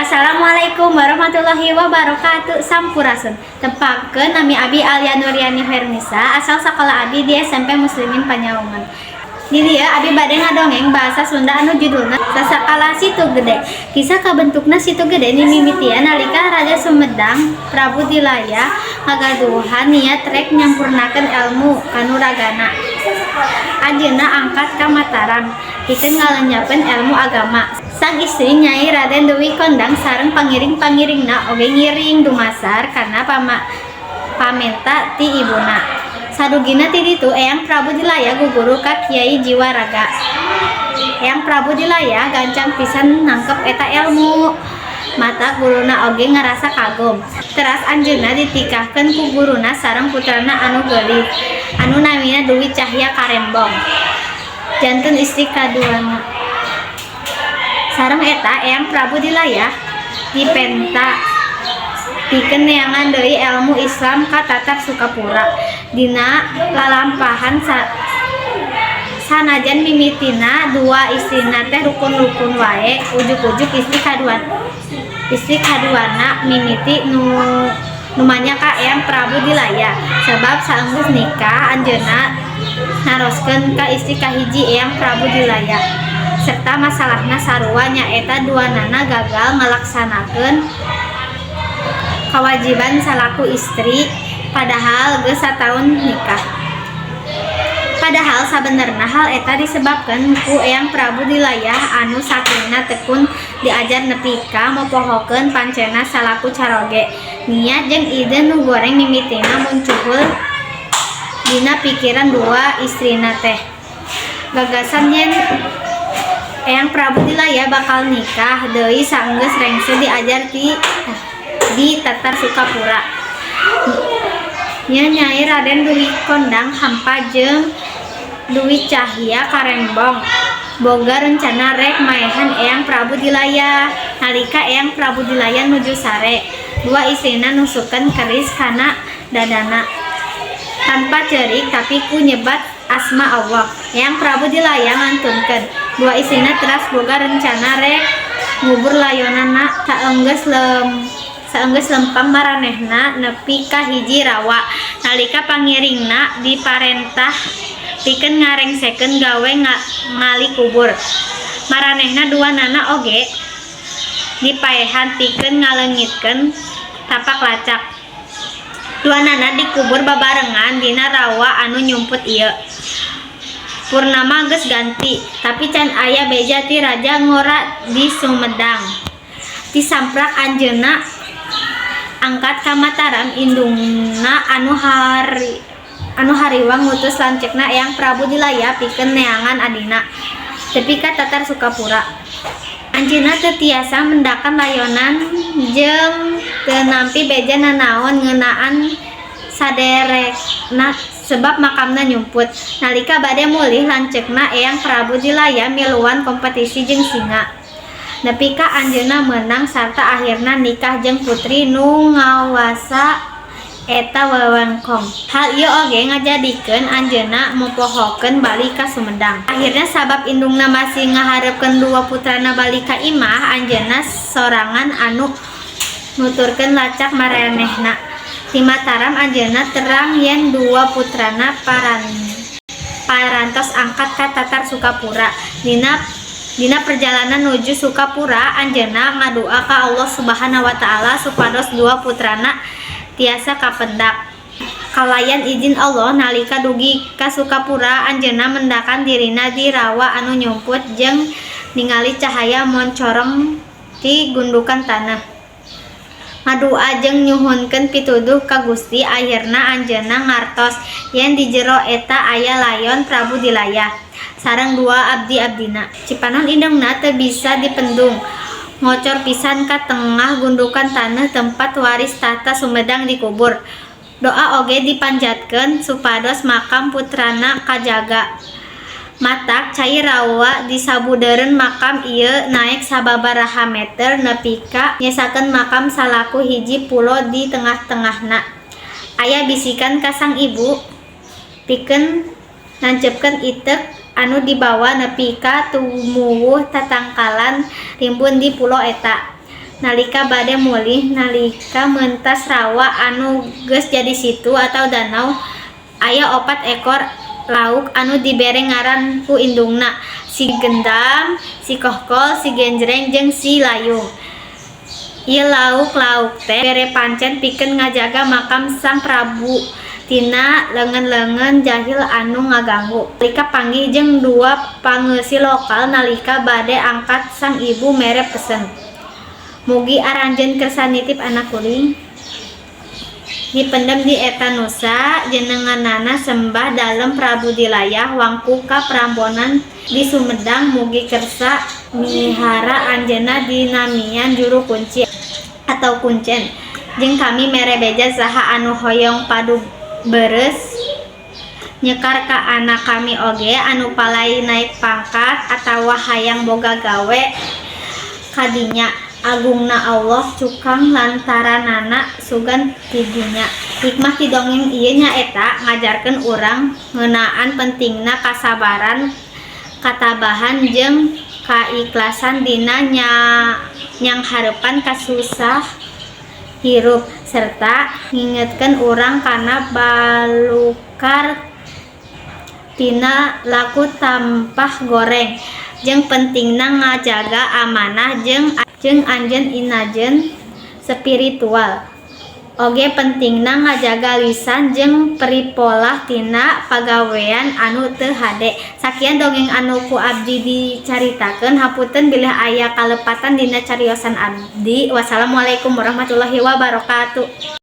Assalamualaikum warahmatullahi wabarakatuh. Sampurasun. Tepangkeun, nami Abi Alia Nuriani Khairunisa, asal sekolah Abi di SMP Muslimin Panyaungan. Di dieu Abi bade ngadongeng bahasa Sunda anu judulna Sasakala Situ Gede. Kisah kabentukna Situ Gede dimimitian nalika Raja Sumedang Prabu Dilaya ngagaduhan niat rek nyampurnakeun ilmu kanuragana. Anjeunna angkat ka Mataram pikeun ngalenyapkeun ilmu agama. Sang istri, Nyai Raden Dewi Kondang, sareng pangiring-pangiringna oge ngiring dumasar kana pamenta ti ibuna. Sadugina ti ditu, Eyang Prabu Dilaya guguru ka Kiai Jiwaraga. Eyang Prabu Dilaya gancang pisan nangkep eta ilmu. Matak guruna oge ngarasa kagum. Teras anjeunna ditikahkeun ku guruna sareng putrana anu geulis anu namina Dewi Cahya Karembong, janten istri kaduana. Sareng eta, Eyang Prabu Dilaya dipenta pikeun neangan deui ilmu Islam ka Tatar Sukapura. Dina lalampahan sanajan mimitina dua istrina teh rukun-rukun wae, ujug-ujug istri kaduana mimiti nu numanya ka Eyang Prabu Dilaya, sebab saenggeus nikah anjeunna naroskeun ka istri kahiji Eyang Prabu Dilaya serta masalahna sarua, nyaeta duanana gagal ngalaksanakeun kawajiban salaku istri padahal geus sataun nikah. Padahal sabenerna hal eta disebabkeun ku Eyang Prabu Dilaya anu sakingna tekun diajar nepi ka mopohokeun pancena salaku caroge. Niat jeung ide nu goreng mimitina muncuhul dina pikiran dua istrina teh. Gagasan yen Eyang Prabu Dilaya bakal nikah deui saenggeus rengse diajar di Tatar Sukapura. Nya Nyai Raden Dewi Kondang hampa jeung Dewi Cahya Karembong boga rencana rek maehan Eyang Prabu Dilaya. Nalika Eyang Prabu Dilaya nuju sare, dua istrina nusukkeun keris kana dadana. Tanpa ceurik tapi ku nyebat asma Allah. Eyang Prabu Dilaya ngantunkeun. Dua istrina teras boga rencana rek ngubur layonana. Saenggeus lempang, maranehna nepi ka hiji rawa. Nalika pangiringna diparentah pikeun ngarengsekeun gawe ngali kubur, maranehna duanana oge dipaehan pikeun ngaleungitkeun tapak lacak. Duanana dikubur babarengan dina rawa anu nyumput ieu. Purnama geus ganti, tapi can aya beja ti raja ngora di Sumedang. Tisamprak anjeunna angkat ka Mataram, indungna anu hariwang ngutus lanceukna Eyang Prabu Dilaya pikeun neangan adina tepi ka Tatar Sukapura. Anjeunna teu tiasa mendakan layonan jeung teu nampi beja nanaon ngeunaan saderekna sebab makamna nyumput. Nalika bade mulih, lanceukna Eyang Prabu Dilaya miluan kompetisi jeung singa nepi ka anjeunna meunang sarta akhirna nikah jeung putri nu ngawasa eta wewengkon. Hal ieu oge ngajadikeun anjeunna mopohokeun balik ka Sumedang. Akhirna, sabab indungna masih ngaharepkeun dua putrana balik ka imah, anjeunna sorangan anu nuturkeun lacak maranehna. Ti Mataram anjeunna terang yen dua putrana parantos angkat ka Tatar Sukapura. Dina perjalanan nuju Sukapura, anjeunna ngadua ka Allah Subhanahu wa Ta'ala supados dua putrana tiasa kapendak. Kalayan izin Allah, nalika dugi ka Sukapura anjeunna mendakan dirina di rawa anu nyumput jeung ningali cahaya moncorong ti gundukan tanah. Ngadua jeung nyuhunkeun pituduh ka Gusti, akhirna anjeunna ngartos yen di jero eta aya layon Prabu Dilaya sareng dua abdi-abdina. Cipanon indungna teu bisa dipendung, ngocor pisan ka tengah gundukan taneuh tempat waris tahta Sumedang dikubur. Doa oge dipanjatkeun supados makam putrana kajaga. Matak cai rawa di sabudeureun makam ieu naek sababaraha meter nepi ka nyesakeun makam salaku hiji pulo di tengah-tengahna. Aya bisikan ka sang ibu pikeun nancepkeun iteuk anu dibawa nepi ka tumuwuh tatangkalan rimbun di pulo eta. Nalika bade mulih, nalika mentas rawa anu geus jadi situ atau danau, aya opat ekor lauk anu dibere ngaran ku indungna, Si Gendam, Si Kohkol, Si Genjreng jeung Si Layung. Ieu lauk-lauk teh dibere pancen pikeun ngajaga makam Sang Prabu tina leungeun-leungeun jahil anu ngaganggu. Nalika panggih jeung dua pangeusi lokal nalika bade angkat, sang ibu mere pesen, "Mugi aranjeun kersa nitip anak kuring. Dipendem di eta nusa jenenganana sembah Dalem Prabu Dilayah wangku ka Prambonan di Sumedang. Mugi kersa mihara anjeunna dinamian juru kunci atau kuncen. Jeung kami mere beja saha anu hoyong padu beres nyekar ka anak kami oge anu palay naek pangkat atawa hayang boga gawe kadinya. Agungna Allah cukang lantaranana sugan tidinya." Hikmah ti dongeng ieu nyaeta ngajarkeun urang ngeunaan pentingna kasabaran, katabahan jeung kaikhlasan dina nyanghareupan kasusah hirup, serta ngingetkeun urang kana balukar tina laku tampah goreng jeung pentingna ngajaga amanah jeung anjeun inajen spiritual. Oge pentingna ngajaga lisan jeung pripolah tina pagawean anu teu hade. Sakian dongeng anu ku abdi dicaritakeun, hapunten bilih aya kalepatan dina cariosan abdi. Wassalamualaikum warahmatullahi wabarakatuh.